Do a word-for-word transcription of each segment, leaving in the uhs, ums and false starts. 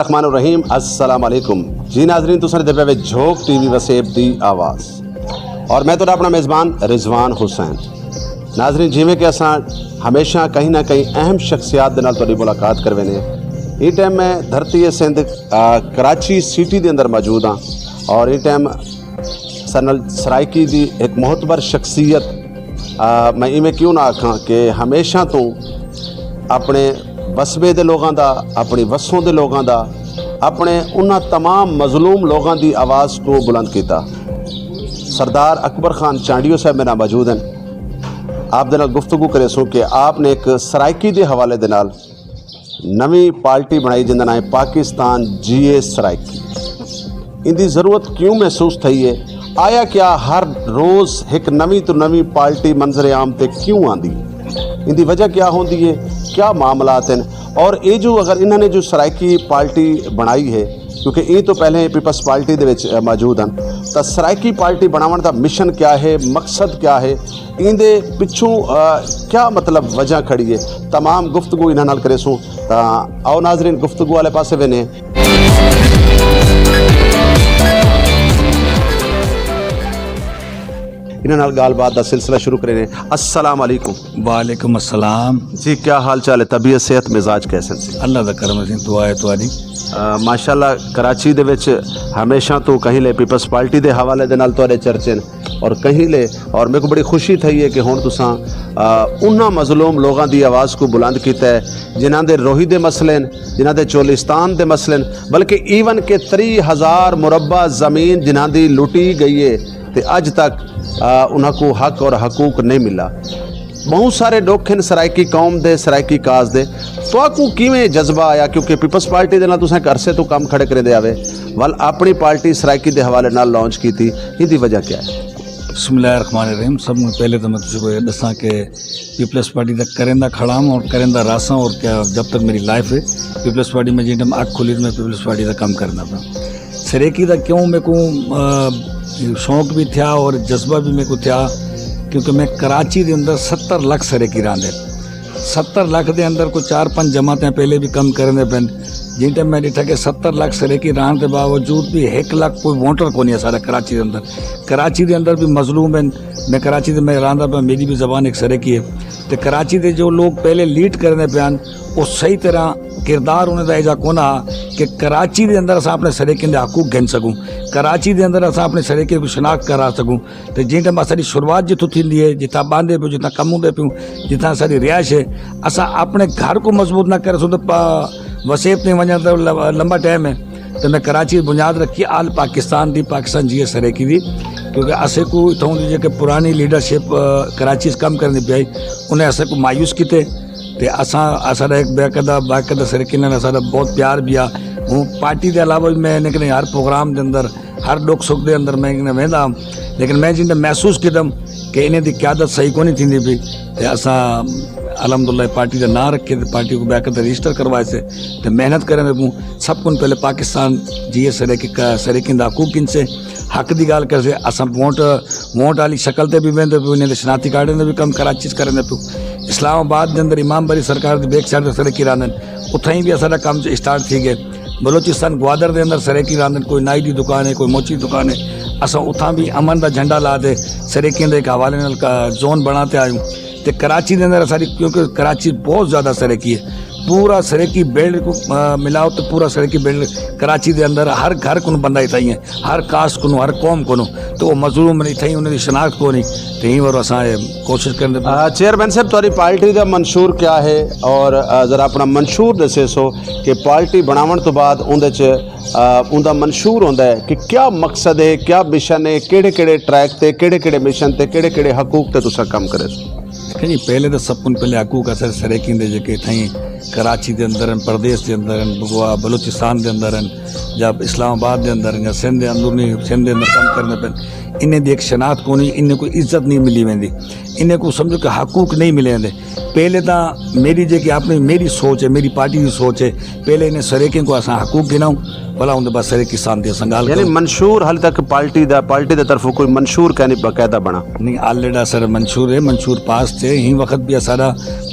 الرحمن الرحیم، السلام علیکم۔ جی ناظرین، تساں ݙیہدے پئے وے جھوک ٹی وی وسیب دی آواز، اور میں تہاݙا اپݨا میزبان رضوان حسین۔ ناظرین، جیویں کہ اساں ہمیشہ کہیں نہ کہیں اہم شخصیات دے نال تہاݙی ملاقات کرویندے ہیں، ایں ٹائم میں دھرتی سندھ، آ، کراچی سٹی دے اندر موجود ہاں، اور ایں ٹائم سنل سرائیکی دی ایک معتبر شخصیت، آ، میں ایویں کیوں نہ آکھاں کہ ہمیشہ توں اپݨے وسبے دے لوگاں دا، اپݨی وسوں دے لوگاں دا، اپݨے انہاں تمام مظلوم لوگاں دی آواز کوں بلند کیتا۔ سردار اکبر خان چانڈیو صاحب میرے نال موجود ہیں، آپ دے نال گفتگو کریسوں کہ آپ نے ایک سرائیکی دے حوالے دے نال نویں پارٹی بݨائی جیندا ناں ہے پاکستان جیے سرائیکی۔ ایندی ضرورت کیوں محسوس تھئی ہے؟ آیا کیا ہر روز ہک نویں توں نویں پارٹی منظر عام تے کیوں آندی ہے؟ ایندی وجہ کیا ہوندی ہے؟ کیا معاملات ہیں؟ اور اے جو اگر انہاں نے جو سرائیکی پارٹی بݨائی ہے، کیونکہ ایں توں پہلے پیپلز پارٹی دے وچ، آ، موجود ہن، تاں سرائیکی پارٹی بݨاوݨ دا مشن کیا ہے، مقصد کیا ہے، ایندے پچھوں، آ، کیا مطلب وجہ کھڑی ہے؟ تمام گفتگو انہاں نال کریسوں۔ تاں آؤ ناظرین، گفتگو والے پاسے ویندے ہیں۔ انہاں نال ڳالھ بات دا سلسلہ شروع کریندے ہیں۔ السلام علیکم۔ وعلیکم السلام۔ جی، کیا حال چال ہے؟ طبیعت، صحت، مزاج کیسے ہیں؟ اللہ دا کرم ہے، دعا ہے تہاݙی۔ آ، ماشاءاللہ، کراچی دے وچ ہمیشہ توں کہیں لے پیپلز پارٹی دے حوالے دے نال تہاݙے چرچے نے، اور کہیں لے، اور میکوں بڑی خوشی تھئی ہے کہ ہݨ تساں، آ، انہاں مظلوم لوگاں دی آواز کوں بلند کیتا ہے، جنہاں دے روہی دے مسئلے ہن، جنہاں دے چولستان دے مسئلے ہن، بلکہ ایون کہ تریہہ ہزار مربع زمین جنہاں دی لٹی ڳئی ہے تے اڄ تک، آ، انہاں کوں حق اور حقوق نہیں ملا۔ ٻہوں سارے ݙکھ ہن سرائیکی قوم دے، سرائیکی کاز دے۔ تہاکوں کیویں جذبہ آیا؟ کیونکہ پیپلز پارٹی دے نال تساں ہک عرصے توں کم کھڑے کریندے آوے، ول اپݨی پارٹی سرائیکی دے حوالے نال لانچ کیتی، ایندی وجہ کیا ہے؟ بسم اللہ الرحمن الرحیم۔ سب کوں پہلے تاں میں تساں کوں اے ݙساں کہ پیپلز پارٹی دا کریندا کھڑا ہاں اور کریندا رہساں، اور کیا جب تک میری لائف ہے، پیپلز پارٹی میں جیں ٹائم اکھ کھلی تو میں پیپلز پارٹی دا کم کریندا پیاں۔ سرائیکی دا کیوں میکوں، آ، شوق بھی تھیا اور جذبہ بھی میکوں تھیا، کیونکہ میں کراچی دے اندر ستر لکھ سرائیکی رہندے۔ ستر لکھ دے اندر کوئی چار پنج جماعتیں پہلے بھی کم کریندے پن۔ جیں ٹائم میں ݙٹھا کہ ستر لکھ سرائیکی رہݨ دے باوجود بھی ہک لکھ کوئی ووٹر کونی ہے سارا کراچی دے اندر۔ کراچی دے اندر بھی مظلوم ہن۔ میں کراچی دے میں رہندا پیا، میری بھی زبان ایک سرائیکی ہے۔ تے کراچی دے جو لوگ پہلے لیڈ کریندے پئے ہن، او صحیح طرح کردار انہاں دا ایجھا کونہ ہا کہ کراچی دے اندر اساں اپݨے سرائیکیں دے حقوق گھن سڳوں، کراچی دے اندر اساں اپݨے سرائیکیں کوں شناخت کرا سڳوں۔ تے جیں ٹائم اساݙی شروعات جتھوں تھیندی ہے، جتھاں ٻاہندے پیوں، جتھاں کموندے پیوں، جتھاں اساݙی رہائش ہے، اساں اپݨے گھر کوں مضبوط نہ کریسوں تے پا-، وسیب تے ونڄݨ دا ل-، لمبا ٹائم ہے۔ تے میں کراچی بنیاد رکھی آل پاکستان دی، پاکستان جیے سرائیکی دی، کیونکہ اسیں کوں اتھوں دی جیکے پرانی لیڈرشپ، آ، کراچی اچ کم کریندی پئی ہئی، انہیں اسیں کوں مایوس کیتے۔ تے اساں، اساݙا ہک باقاعدہ، باقاعدہ سرائیکی نال اساݙا بہت پیار بھی آ۔ ہوں پارٹی دے علاوہ بھی میں انہیں کنے ہر پروگرام دے اندر، ہر ݙکھ سکھ دے اندر میں انہیں ویندا ہاں۔ لیکن میں جیں ٹائم محسوس کیتم کہ انہیں دی قیادت صحیح کونی تھیندی پئی، تے اساں الحمدللہ پارٹی دا ناں رکھے تے پارٹی کوں باقاعدہ رجسٹر کروائے سے تے محنت کریندے پیوں۔ سب کوں پہلے پاکستان جیے سرائیکی کا، سرائیکیں دا حقوق گھنسے، حق دی ڳالھ کرسے۔ اساں ووٹ، ووٹ والی شکل تے بھی ویندے پیوں، انہیں دے شناختی کارڈیں دے بھی کم کراچی اچ کریندے پیوں۔ اسلام آباد دے اندر امام باری سرکار دی بیک سائیڈ تے سرائیکی رہندن، اتھائیں بھی اساݙا کم اسٹارٹ تھی ڳئے۔ بلوچستان گوادر دے اندر سرائیکی رہندن، کوئی نائی دی دکان ہے، کوئی موچی دی دکان ہے، اساں اتھاں بھی امن دا جھنڈا لا تے سرائیکیں دے ہک حوالے نال کا-، زون بݨا تے آئے ہوں۔ تے کراچی دے اندر اساݙی، کیونکہ کراچی بہت زیادہ سرائیکی ہے، پورا سرائیکی بیلٹ کوں، آ، ملاؤ تے پورا سرائیکی بیلٹ کراچی دے اندر ہر گھر کوں بندہ اتھائیں ہے، ہر کاسٹ کوں، ہر قوم کوں، تے او مظلوم ہن، اتھائیں انہیں دی شناخت کونی۔ تے ایں وار اساں اے کوشش کریندے پئے۔ آ، چیئرمین صاحب، تہاݙی پارٹی دا منشور کیا ہے؟ اور، آ، ذرا اپݨا منشور ݙسیسو کہ پارٹی بݨاوݨ توں بعد اوندے چ، آ، اوندا منشور ہوندا ہے کہ کیا مقصد ہے، کیا مشن ہے، کیڑھے کیڑھے ٹریک تے، کیڑھے کیڑھے مشن تے، کیڑھے کیڑھے حقوق تے تساں کم کریسو؟ دیکھیں جی، پہلے تاں سب کوں پہلے حقوق اساں سرائیکیں دے جیکے اتھائیں کراچی دے اندر ہن، پردیس دے اندر ہن، بگوا-، بلوچستان دے اندر ہن، یا اسلام آباد دے اندر ہن، یا سندھ دے اندرونی سندھ دے اندر کم کریندے پن، انہیں دی ہک شناخت کونی، انہیں کوئی عزت نہیں ملی ویندی، انہیں کوں سمجھو کہ حقوق نہیں ملے ویندے۔ پہلے تاں میری جیکے اپݨی، میری سوچ ہے، میری پارٹی دی سوچ ہے، پہلے انہیں سرائیکیں کوں اساں حقوق گھناؤں، بھلا اوندے بعد سرائیکیں دی اساں ڳالھ یعنی کروں۔ منشور حال تک پارٹی دا، پارٹی دے طرفوں کوئی منشور کائنی باقاعدہ بݨا؟ نہیں، آلریڈی سارا منشور ہے، منشور پاس تھئے، ایں وقت بھی اساݙا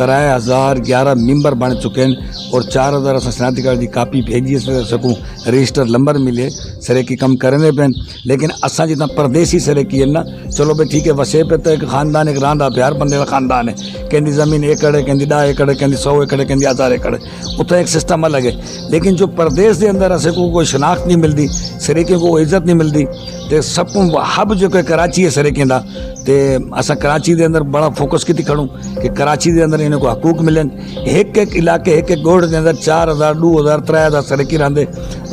ترائے ہزار گیارہ ممبر بݨ چکے ہن اور چار ہزار اساں شناختی کارڈ دی کاپی بھیجی ہے، ساکوں رجسٹر نمبر ملے، سرائیکی کم کریندے پئن۔ لیکن اساں جتنا پردیسی سرائیکی ہن نا، چلو بھئی ٹھیک ہے، وسیب پہ تو ایک خاندان، ایک راندا پیا، ہر بندے دا خاندان ہے، کہیں دی زمین ایکڑ ہے، کہیں دی ݙاہ ایکڑ ہے، کہیں دی سو ایکڑ ہے، کہیں دی ہزار ایکڑ ہے، اتھاں ایک سسٹم الگ ہے۔ لیکن جو پردیس دے اندر اساں کوں کوئی شناخت نہیں ملدی، سرائیکیاں کوں کوئی عزت نہیں ملدی، تے سب کوں ہب جو کہ کراچی ہے سرائیکیاں دا، تے اساں کراچی دے اندر بڑا فوکس کیتی کھڑوں کہ کراچی دے اندر انہاں کوں حقوق ملن۔ ہک ہک علاقے، ہک ہک ڳوٹھ دے اندر چار ہزار، ݙو ہزار، ترے ہزار سرائیکی رہندے،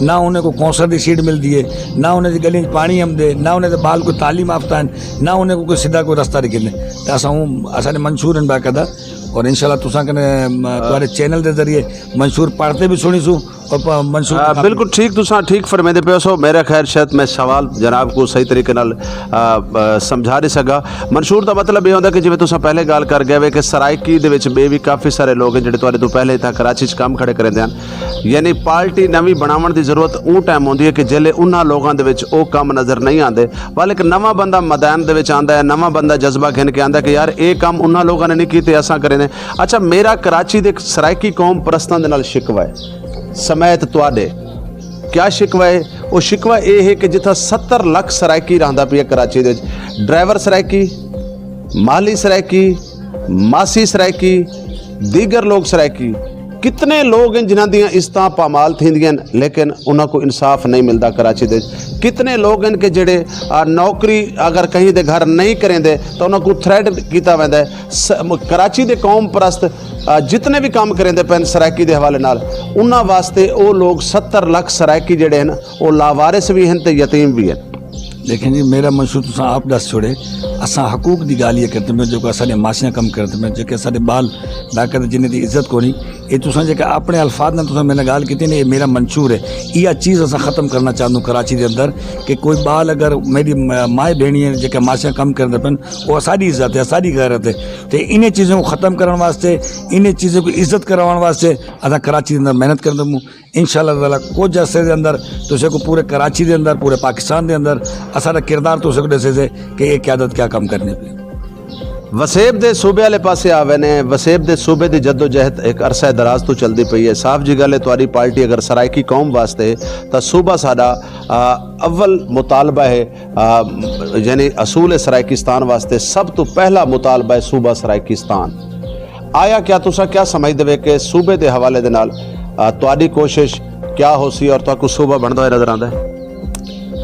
نہ انہاں کوں کونسل دی سیٹ ملدی ہے، نہ انہاں دی ڳلیاں وچ پاݨی آمدے، نہ انہاں دے ٻال کوئی تعلیم یافتہ ہن، نہ انہاں کوں کوئی سدھا کوئی رستہ ݙکھیندے۔ تے اساں اوں، اساں دے منشور ہن باقاعدہ، اور انشاءاللہ تساں کنے، م، تہاݙے چینل دے ذریعے منشور پڑھ تے وی سݨیسوں۔ اور پ-، منشور آ، دی کم بالکل ٹھیک، تساں ٹھیک فرمیندے پئے سو۔ میرا خیر شاید میں سوال جناب کوں صحیح طریقے نال، آ، آ، سمجھا نہیں سکا۔ منشور دا مطلب یہ ہوندا کہ جویں تساں پہلے ڳالھ کر ڳئے وے کہ سرائیکی دے وچ ٻئے وی کافی سارے لوگ ہیں جڑے تہاݙے توں پہلے اتھاں کراچی چ کم کھڑے کریندے ہن۔ یعنی پارٹی نویں بݨاوݨ دی ضرورت اوں ٹائم ہوندی ہے کہ جیلے انہاں لوگاں دے وچ او کم نظر نہیں آندے، ول ہک نواں بندہ میدان دے وچ آندا ہے، نواں بندہ جذبہ گھن کے آندا ہے کہ یار اے کم انہاں لوگاں نے نہیں کیتے، اساں کریندے۔ اچھا، میرا کراچی دے سرائیکی قوم پرستاں دے نال شکوہ ہے سمیت تہاݙے۔ کیا شکوہ ہے؟ او شکوہ اے ہے کہ جتھاں ستر لکھ سرائیکی رہندا پیا کراچی دے وچ، ڈرائیور سرائیکی، مالی سرائیکی، ماسی سرائیکی، دیگر لوگ سرائیکی، کتنے لوگ ہیں جنہاں دیاں عزتاں پامال تھیندیاں ہن، لیکن انہاں کوں انصاف نہیں ملدا کراچی دے وچ۔ کتنے لوگ ہیں کہ جڑے، آ، نوکری اگر کہیں دے گھر نہیں کریندے تو انہاں کوں تھریٹ کیتا ویندا ہے۔ س-، م-، کراچی دے قوم پرست، آ، جتنے بھی کام کریندے پئے ہن سرائیکی دے حوالے نال، انہاں واسطے او لوگ ستر لکھ سرائیکی جڑے ہن، او لاوارث وی ہن تے یتیم وی ہن۔ لیکن جی، میرا منشور تساں آپ ݙس چھوڑے۔ اساں حقوق دی ڳالھ یہ کرتے پئے، جو کہ اساݙے ماسیاں کم کرتے پئے، جو کہ اساݙے ٻال باقاعدہ جنہیں دی عزت کونی۔ اے تساں جے کہ اپݨے الفاظ نال تساں میرے نال ڳالھ کیتی نے، اے میرا منشور ہے۔ ایہا چیز اساں ختم کرنا چاہندوں کراچی دے اندر، کہ کوئی ٻال اگر میری م-، مائیں بھیݨیں جے کہ ماسیاں کم کریندے پئن، او اساݙی عزت ہے، اساݙی غیرت ہے۔ تے انہیں چیزوں کوں ختم کرݨ واسطے، انہیں چیزوں کوں عزت کرواوݨ واسطے اساں کراچی دے اندر محنت کریندوں۔ انشاءاللہ تعالیٰ کجھ عرصے دے اندر تساں کوں پورے کراچی دے اندر، پورے پاکستان دے اندر اساݙا کردار تساں کوں ݙسیسے کہ اے قیادت کیا کم کرݨے پئے۔ وسیب دے صوبے والے پاسے آوے نے، وسیب دے صوبے دی جدوجہد ہک عرصہ دراز توں چلدی پئی ہے۔ صاف جی ڳالھ ہے، تہاݙی پارٹی اگر سرائیکی قوم واسطے ہے تاں صوبہ ساݙا، آ، اول مطالبہ ہے، آ، یعنی اصول سرائیکستان واسطے سب توں پہلا مطالبہ ہے صوبہ سرائیکستان۔ آیا کیا تساں کیا سمجھدے وے کہ صوبے دے حوالے دے نال، آ، تہاݙی کوشش کیا ہوسی اور تہاکوں صوبہ بݨدا ہویا نظر آندا ہے؟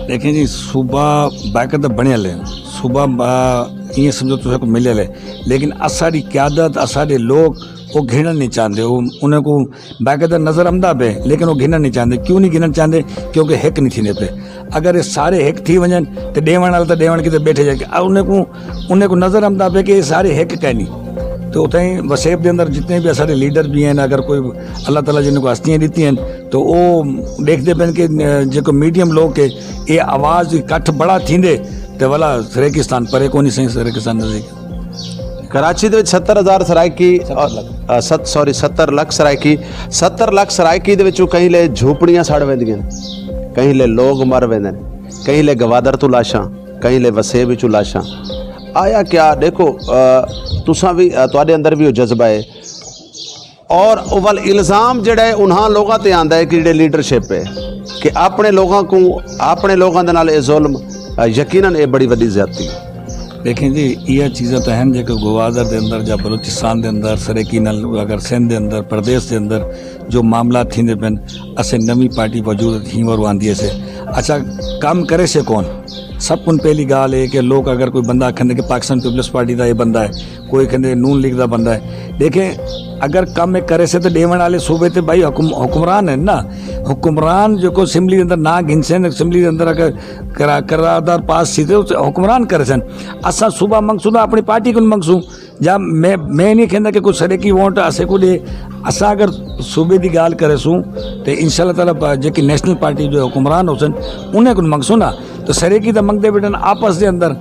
دیکھیں جی، صوبہ باقاعدہ بݨیا لے، صوبہ با-، ایئں سمجھو تساں کوں ملیا لے، لیکن اساݙی قیادت، اساݙے لوگ او گھنݨ نہیں چاہندے، او انہاں کوں باقاعدہ نظر آندا پئے، لیکن او گھنݨ نہیں چاہندے۔ کیوں نہیں گھنݨ چاہندے؟ کیونکہ ہک نہیں تھیندے پئے۔ اگر اے سارے ہک تھی ونڄن تے ݙیوݨ والے تاں ݙیوݨ کیتے ٻیٹھے جائے کہ انہیں کوں، انہیں کوں نظر آندا پئے کہ اے سارے ہک کائنی۔ تے اتھائیں وسیب دے اندر جتنے بھی اساݙے لیڈر بھی ہیں، اگر کوئی اللہ تعالیٰ جنہیں کوں ہستیاں ݙتیاں ہن، تو او ݙیکھدے پئن کہ، اے، جیکو میڈیم لوگ ہے، اے آواز اکٹھ بڑا تھیندے تے ولا سرائیکستان پرے کونی سئیں، سرائیکستان نزدیک۔ کراچی دے وچ ستر ہزار سرائیکی، ستر لکھ۔ آ، ست-، سوری، ستر لکھ سرائیکی، ستر لکھ سرائیکی دے وچوں کہیں لے جھوپڑیاں سڑ ویندیاں، کہیں لے لوگ مر ویندے نے، کہیں لے گوادر توں لاشاں، کہیں لے وسیب وچوں لاشاں۔ آیا کیا، ݙیکھو، آ، تساں وی، آ، تہاݙے اندر وی او جذبہ ہے۔ اور اول الزام جڑا ہے انہاں لوگاں تے آندا ہے کہ جڑے لیڈرشپ ہے کہ اپنے لوگاں کو، اپنے لوگاں دے نال اے ظلم، آ، یقیناً اے بڑی وڈی زیادتی ہے۔ دیکھیں جی، یہ چیزاں تو ہیں جو کہ گوادر دے اندر یا بلوچستان دے اندر، سرائیکی نال اگر سندھ دے اندر، پردیس دے اندر جو معاملات تھیندے پن، اسے نویں پارٹی وجود تھی ورو آندی ہے سے۔ اچھا، کم کرے سے کون؟ سب کن پہلی گال ہے کہ لوگ اگر کوئی بندہ آکھن دے کہ پاکستان پیپلز پارٹی دا یہ بندہ ہے، کوئی کہندے نون لیگ دا بندہ ہے۔ دیکھیں، اگر کم ایک کرے سے تو ڈیون والے صوبے تے بھائی حکم-، حکمران ہیں نا۔ حکمران جو کو اسمبلی دے اندر نہ گھنسن، اسمبلی دے اندر اگر قرا-، قرارداد پاس تھی تے اسے حکمران کرے سن۔ اساں صوبہ منگسوں تو اپنی پارٹی کو منگسوں۔ یا میں، میں نہیں کہندا کہ کوئی سرے کی ووٹ اسے کو دے۔ اساں اگر صوبے دی گال کرے سوں تے انشاءاللہ تعالیٰ پا-، جے کہ نیشنل پارٹی جو حکمران ہو سن، انہیں کو منگسوں نا۔ تو سرے کی تو منگتے بیٹھن آپس دے اندر۔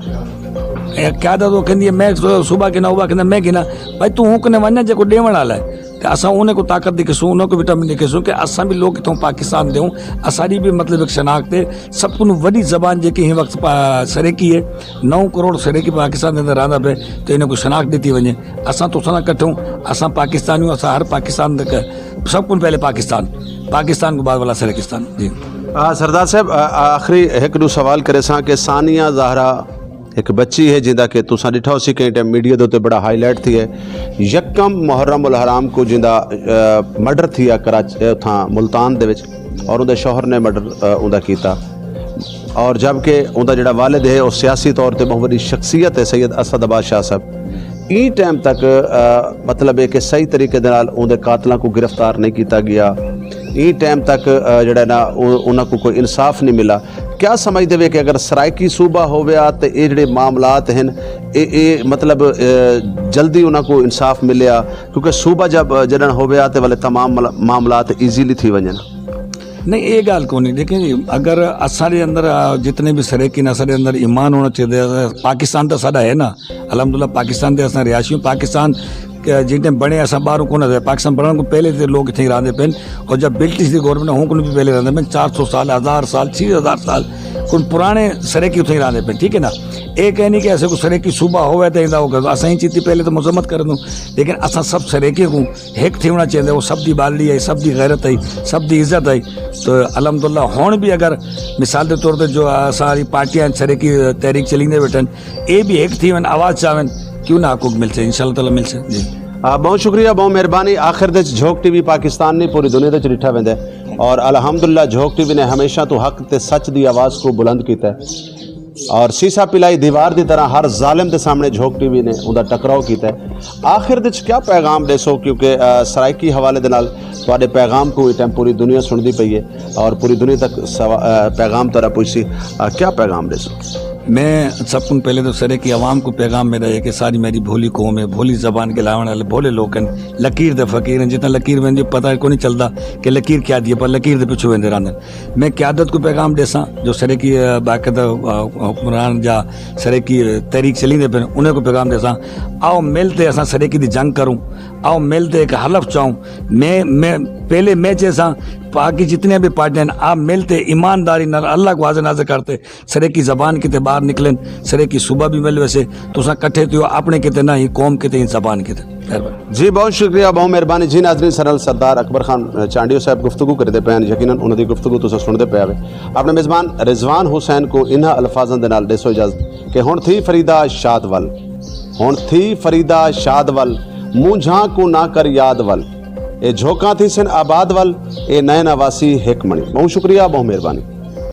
اے قیادت وہ کہندی ہے، میں صوبہ گھنا، وہ کہندا میں گھنا۔ بھائی، تو ہوں کنے ونجا جے کو ڈیون والا ہے۔ تے اساں انہیں کو طاقت ݙکھیسوں، انہیں کو وٹامن ݙکھیسوں کہ اساں بھی لوگ اتھوں پاکستان دے ہوں، اساݙی بھی مطلب ایک شناخت ہے۔ سب کنوں وݙی زبان جیکھی ہن وقت پا-، سرائیکی ہے، نو کروڑ سرائیکی پاکستان دے اندر رہندا پئے، تے انہیں کو شناخت ݙتی ونڄے۔ اساں تساں نال کٹھوں، اساں پاکستانی ہوں، اساں ہر پاکستان دے ک-، سب کنوں پہلے پاکستان، پاکستان کو بعد والا سرائیکستان۔ جی۔ آ، سردار صاحب، آ، آ، آخری ہک ݙو سوال کریساں کہ ثانیہ زہرا ہک بچی ہے جیندا کہ تساں ݙٹھا ہوسی کہیں ٹائم میڈیا دے اتے بڑا ہائی لائٹ تھی ہے۔ یکم محرم الحرام کو جیندا، آ، مرڈر تھیا کراچی، اتھاں ملتان دے وچ، اور اوندا شوہر نے مرڈر، آ، اوندا کیتا۔ اور جبکہ اوندا جڑا والد ہے، او سیاسی طور تے بہت وڈی شخصیت ہے، سید اسد عباس شاہ صاحب۔ ایں ٹائم تک، آ، مطلب ہے کہ صحیح طریقے دے نال اوندے قاتلاں کو گرفتار نہیں کیتا گیا۔ ایں ٹائم تک، آ، جڑا نا، او-، انہاں کو کوئی انصاف نہیں ملا۔ کیا سمجھدے وے کہ اگر سرائیکی صوبہ ہویا تے اے جڑے معاملات ہیں، اے، اے مطلب، آ، جلدی انہاں کو انصاف ملیا؟ کیونکہ صوبہ جب، آ، جڑن ہویا تے والے تمام مل-، معاملات ایزیلی تھی ونجن۔ نہیں، اے ڳالھ کونی۔ دیکھیں جی، اگر اساݙے اندر، آ، جتنے بھی سرائیکی نے، اساݙے اندر ایمان ہونا چاہیے۔ پاکستان تو ساݙا ہے نا، الحمدللہ پاکستان دے اساں رہائشی ہوں۔ پاکستان، آ، جتنے بݨے اساں ٻاہروں کون آندے، پاکستان بݨݨ کو پہلے تے لوگ اتھے ہی رہندے پن، اور جب برٹش دی گورنمنٹ ہوں کون بھی پہلے رہندے پن، چار سو سال، ہزار سال، چھ ہزار سال کون پرانے سرائیکی اتھے ہی رہندے پن، ٹھیک ہے نا۔ اے کہیں نہیں کہ اسے کو سرائیکی صوبہ ہوئے تے ایندا ہوگا، اساں ہی چیتی پہلے تو مذمت کر دوں، لیکن اساں سب سرائیکی کو ہک تھیوݨا چاہیندے، او سب دی ٻالی ہے، سب دی غیرت ہے، سب دی عزت ہے۔ تو الحمدللہ ہݨ بھی اگر مثال دے طور تے جو ساری پارٹیاں سرائیکی تحریک چلیندے بیٹھن، اے بھی ہک تھیون، آواز چاون، کیوں نہ حقوق ملسن، انشاءاللہ تعالیٰ ملسن۔ جی۔ آ، بہت شکریہ، بہت مہربانی۔ آخر دے وچ جھوک ٹی وی پاکستان نہیں، پوری دنیا دے وچ ݙٹھا ویندے۔ اور الحمدللہ جھوک ٹی وی نے ہمیشہ تو حق تے سچ دی آواز کو بلند کیتا ہے۔ اور سیسہ پلائی دیوار دی طرح ہر ظالم دے سامنے جھوک ٹی وی نے اوندا ٹکراؤ کیتا ہے۔ آخر دے وچ کیا پیغام ݙیسو؟ کیونکہ، آ، سرائیکی حوالے دے نال تہاݙے پیغام کو ایں ٹائم پوری دنیا سݨدی پئی ہے اور پوری دنیا تک سوا-، آ، پیغام تہاݙا پڄسی۔ آ، کیا پیغام ݙیسو؟ میں سب کوں پہلے تو سرائیکی عوام کو پیغام میرا ہے کہ ساری میری بھولی قوم ہے، بھولی زبان ڳالھاوݨ والے بھولے لوگ ہیں، لکیر دے فقیر ہیں۔ جتنا لکیر ویندی پتہ کو نہیں چلدا کہ لکیر کیا دی ہے، پر لکیر دے پچھوں ویندے رہندے۔ میں قیادت کو پیغام ݙیساں جو سرائیکی، آ، باقاعدہ، آ، حکمران یا سرائیکی تحریک چلیندے پن، انہیں کو پیغام ݙیساں، آؤ مل تے اساں سرائیکی دی جنگ کروں، آؤ مل تے ایک حلف چاؤں۔ میں، میں پہلے میں چیساں، باقی جتنی بھی پارٹیاں ہیں، آپ مل تے ایمانداری نال اللہ کو حاضر ناظر کرتے سرائیکی زبان کیتے ٻاہر نکلن، سرائیکی صوبہ بھی مل ویسے۔ تساں کٹھے تھیو اپݨے کیتے نہ، ہی قوم کیتے، ہی زبان کیتے۔ مہربانی۔ جی، بہت شکریہ، بہت مہربانی۔ جی ناظرین، سر نال سردار اکبر خان چانڈیو صاحب گفتگو کریندے پئے ہن، یقیناً انہاں دی گفتگو تساں سݨدے پئے ہوے۔ اپݨے میزبان رضوان حسین کو انہاں الفاظاں دے نال ݙیسو اجازت کہ ہݨ تھی فریدا شاد ول، ہݨ تھی فریدا شاد ول، مونجھاں کو نہ کر یاد ول، اے جھوکاں تھیسن آباد ول، اے نئے نواسی ہک مݨی۔ بہت شکریہ، بہت مہربانی۔